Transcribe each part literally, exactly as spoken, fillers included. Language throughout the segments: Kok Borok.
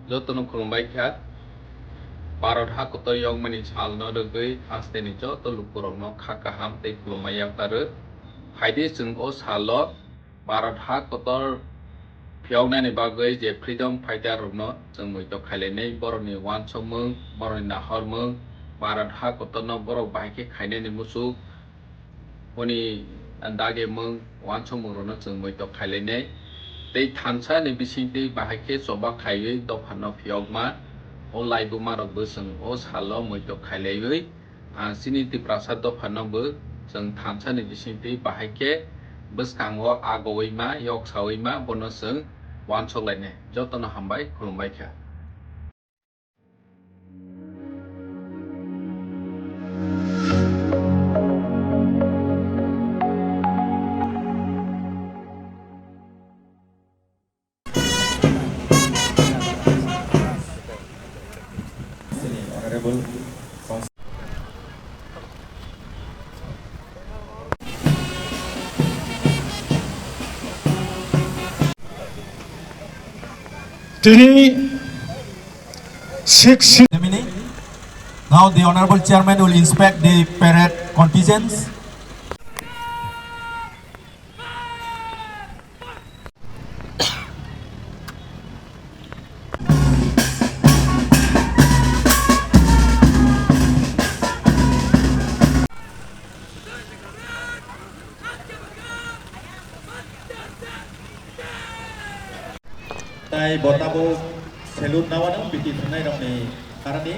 Jotono khulumbai kha. Bharat ha kotor yokmani salno rwgwi hasteni joto lukurokno kha kaham tei khulumma yakarwi. Phaidi chwng o salo Bharat ha kotor phiyoknani bagwi je freedom fighter rokno chwng muitok khailainai, borokni uansukmung, borokni nahormung, Bharat ha kotorno borok bahai khe khainani muchuk, hwnwi dagimung, uansukmungrokno chwng muitok khailainai. Tei thansa ni bisingtwi bahai khe choba khaiwi dophano phiyokma, o laibumarokbo chwng o salo muitok khailaiwi, ah, chini Tiprasa dophano bo chwng thansa ni bisingtwi bahai khe bwskango agowi ma, yok sawi ma, bono chwng uansuk lainai. Jotono hambai, khulumbai kha. Tini six. Now the Honorable Chairman will inspect the parade contingents. Tai bo tabuk salute nawano B T F nairokni harani.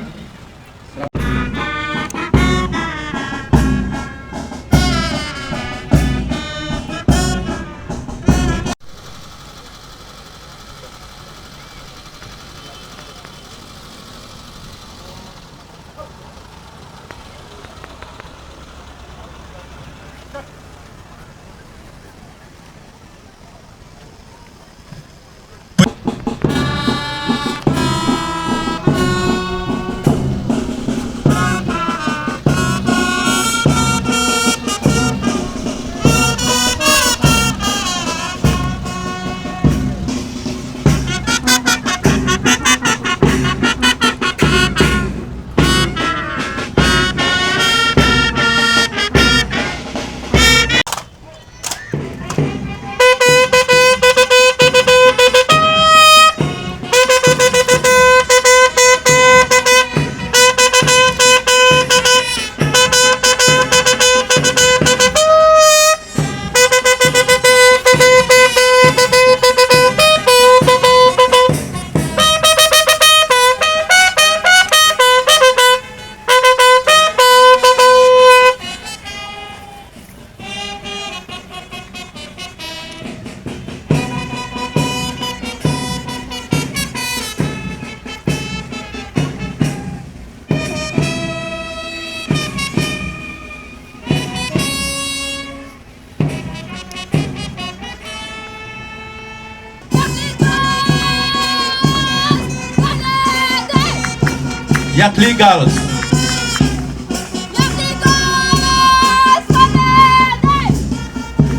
Yakli girls.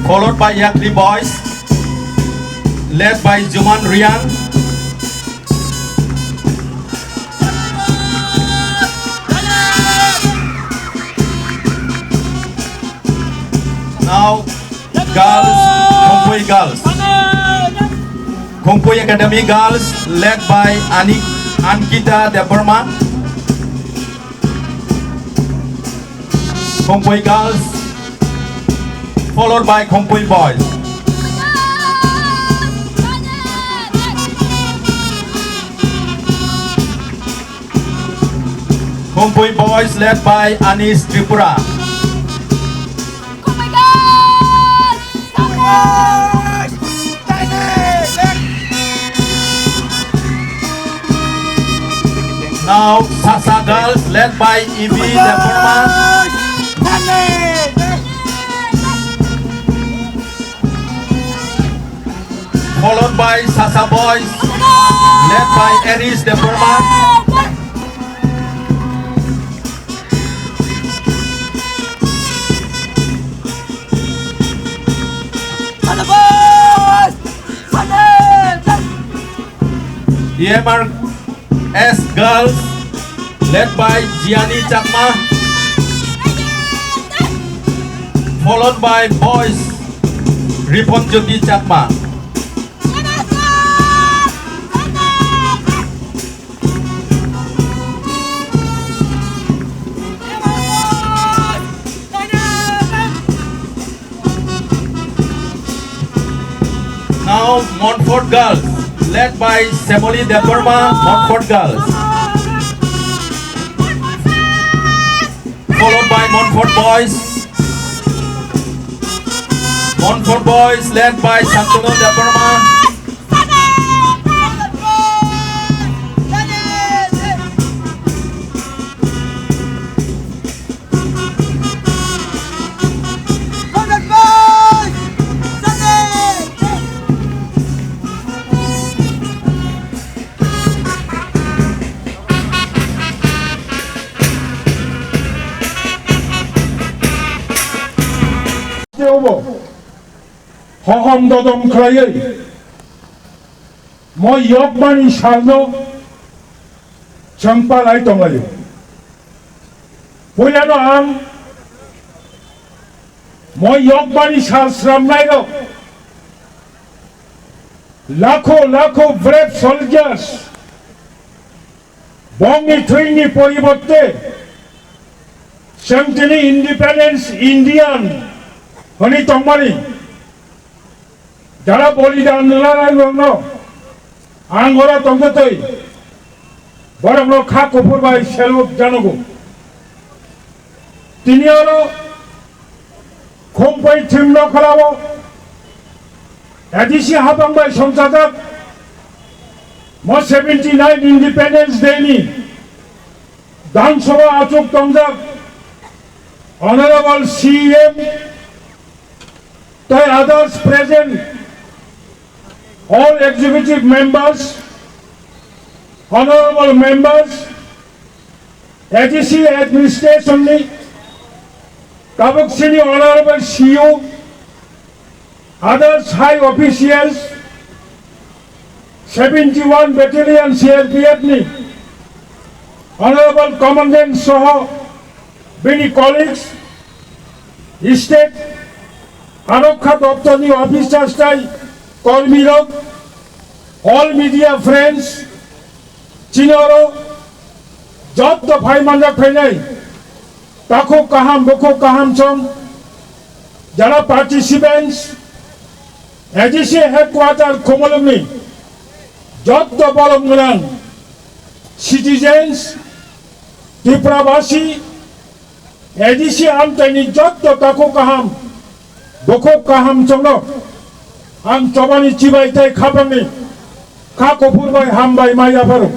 Followed by Yakli boys, led by Juman Riang. Now, girls, Khumphwi girls. Khumphwi Academy girls, led by Ani-, Ankita Debbarma. Khumphwi girls, followed by Khumphwi boys. Khumphwi boys led by Anish Tripura. Now, Sasa girls led by Ibi Debbarma. Followed by Sasa boys, led by Aris Debbarma. E M R S girls led by Jiani Chakma, followed by boys Ripon Jyoti Chakma. Now Montfort girls, led by Semoli Debbarma, Montfort girls. Followed by Montfort boys. Montfort boys led by Shantanu Debbarma. Obo hohom dodom khlaiwi mo yokmani salno chwng palai tonglaio. Puilano ang mo yokmani sal sramnairok lakho lakho brave soldiers bongni thwini poriborte chwng tini independence Indian hwnwi tongmani jara bolidan rwlairokno ang oro tongtwi borokno kha kuphur bai salute janago. Tini oro Khumpai thimno khalao A D C hapang bai songchajak mo seventy nine Independence Day ni Dan Sabha achuk tongjak Honorable C E M tei others present, all executive members, honorable members, A D C administration ni tabuk sini honorable C E O, others high officials, seventy one battalion C R P F ni honorable commandant soho bini colleagues, state arokha doptor ni officers tei kormirok, all media friends, chini oro jotto phai manjak phainai takhuk kaham bukhuk kaham chong jara participants, A D C headquarter Khumulwngni jotto bolong gwnang citizens, Tripurabasi, A D C amchaini jotto takhuk kaham, bukhuk kaham chongno ang chobani chibai tei khapangni kha kuphur bai hambai ma yapharo.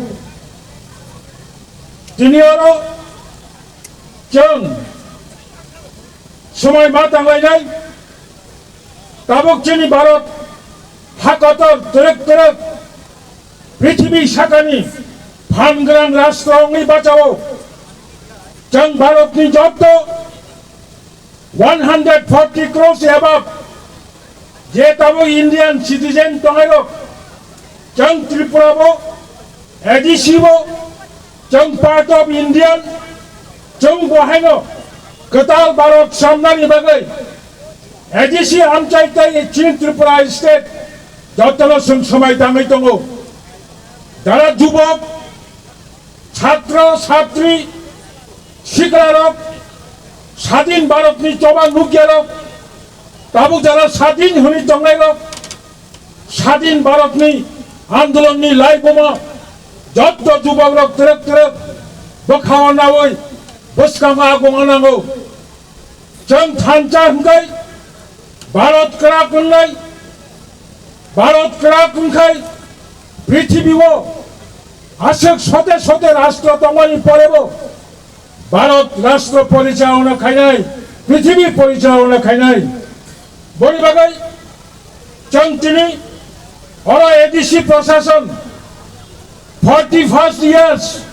Tini oro chwng swmai ma tanglainai, tabuk chini Bharat ha kotor twrwk twrwk prithibi sakani phan gwnang rastro wngwi bachao. Chwng Bharatni jotto one hundred forty crores above je tabuk Indian citizen tongnai rok, chwng Tripura bo, A D C bo, chwng part of Indian, chwng bo haino kwtal Bharat samnani bagwi A D C amchai tei chini Tripura state jotono chwng swmai tangwi tongo. Jara jubok, chhatro, chhatri, siklarok, sadin Bharatni choba nukyarok, tabuk jara sadin hwnwi tongnairok, sadin Bharatni andolonni laibuma jotto jubokrok twrwk twrwk bwkhao naui bwskango agongo nango. Chwng thansa hwnkhe Bharat kwrak wngnai, Bharat kwrak wngkhai prithibi o aswk sote sote rastro tongmani porebo Bharat rastro porichalona khainai, prithibi porichalona khainai. Boni bagwi chwng tini oro A D C prosason forty first years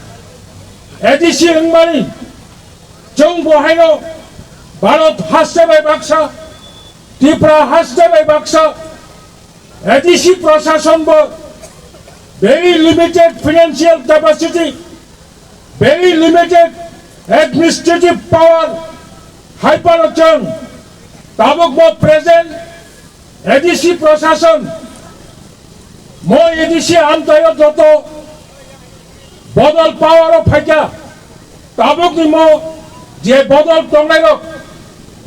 A D C wngmani chwng bo haino Bharat haste bai baksa, Tripura haste bai baksa, A D C prosason bo Very limited financial capacity, very limited administrative power, hai phano chwng tabuk bo present A D C prosason, mo A D C amchaio joto bodol power o phaikha, tabukni mo je bodol tongnairok,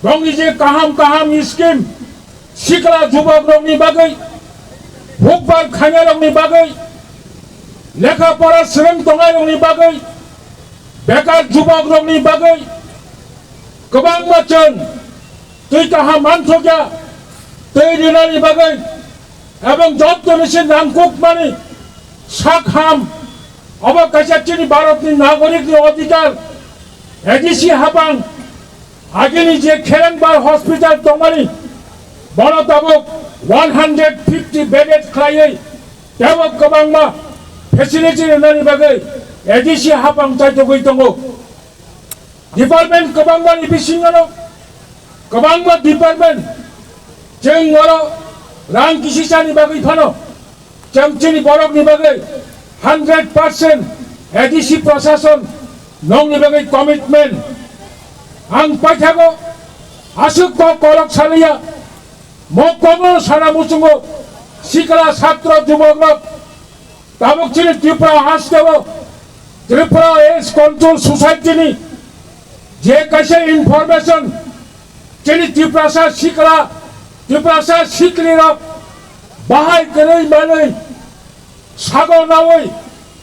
bongni je kaham kaham scheme, sikla jubokrokni bagwi, hukbar khainarokni bagwi, lekha pora swrwng tongnairokni bagwi, bekar jubokrokni bagwi kwbangma chwng twi kaham manthokya, twi rinani bagwi, ebong jottoni se nangkukmani sak ham, obo kaisa chini Bharatni nagorikni odhikar, A D C hapang, agini je Kherengbar hospital tongmani, bono tabuk one hundred fifty bedded khlaiwi, tebo kwbangma facility rwnani bagwi A D C hapang chaitogwi tongo. Department kwbangmani bisingono kwbangma department chwng oro rang kisisani bagwi phano chwng chini borokni bagwi hundred percent A D C prosason nongni bagwi commitment. Ang paithago aswk kok kolok saliya, mo komo sana muchungo sikla satro jubokrok tabuk chini Tripura hasteo Tripura Age Control Society ni je kaisa information chini Tiprasa sikla, Tiprasa siklirok bahai kwrwi manwi sago nawi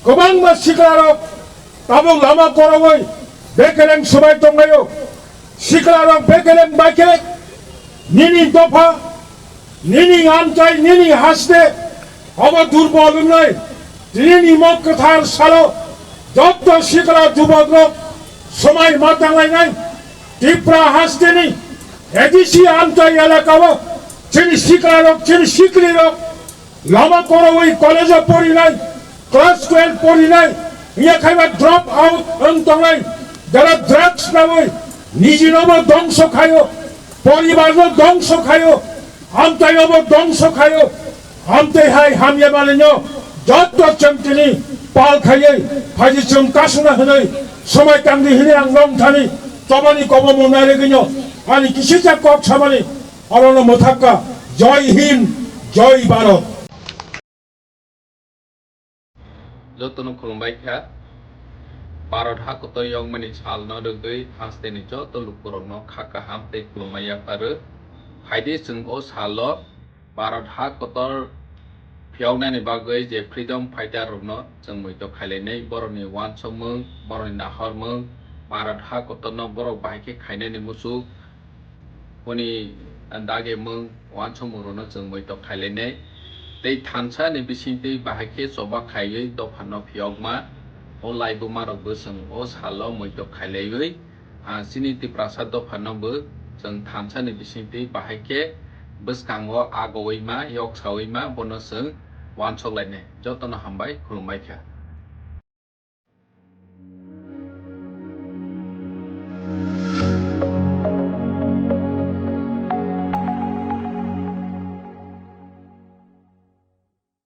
kwbangma siklarok tabuk lama korogwi bekereng swbai tonglaio. Siklarok bekereng bai khe nini dopha, nini amchai, nini haste obo durbol wngnai. Nini mo kwthar salo jotto sikla jubokrok somai ma tanglainai. Tripura hasteni A D C amchai elakao chini siklarok, chini siklirok lama korogwi college o porinai, class twelve porinai, wngya khaiba drop out wng tongnai, jara drugs nawi nijinobo dongso khaio, poribarno dongso khaio, amchainobo dongso khaio, amtwi hai hamya manwino jotto chwng tini pal khaiwi phaidi chwng kasuna hwnwi somai tangdi hwnwi ang nong thani chobani kobo mung nairwgwino ani kisisa kok samani orono mwthakka. Jai Hind, Jai Bharat. Jotono khulumbai kha. Bharat ha kotor yokmani salno rwgwi hasteni joto lukurokno kha kaham tei khulumma yapharwi. Phaidi chwng o salo Bharat ha kotor phiyoknani bagwi je freedom fighter rokno chwng muitok khailainai, borokni uansukmung, borokni nahormung, Bharat ha kotorno borok bahai khe khainani muchuk, hwnwi dagimung, uansukmungrokno chwng muitok khailainai. Tei thansa ni bisingtwi bahai khe choba khaiwi dophano phiyokma, o laibuma rokbo chwng o salo muitok khailaiwi, ah, chini Tiprasa dophano bo chwng thansa ni bisingtwi bahai khe bwskango agowi ma, yok sawi ma, bono chwng uansuk lainai. Jotono hambai, khulumbai kha.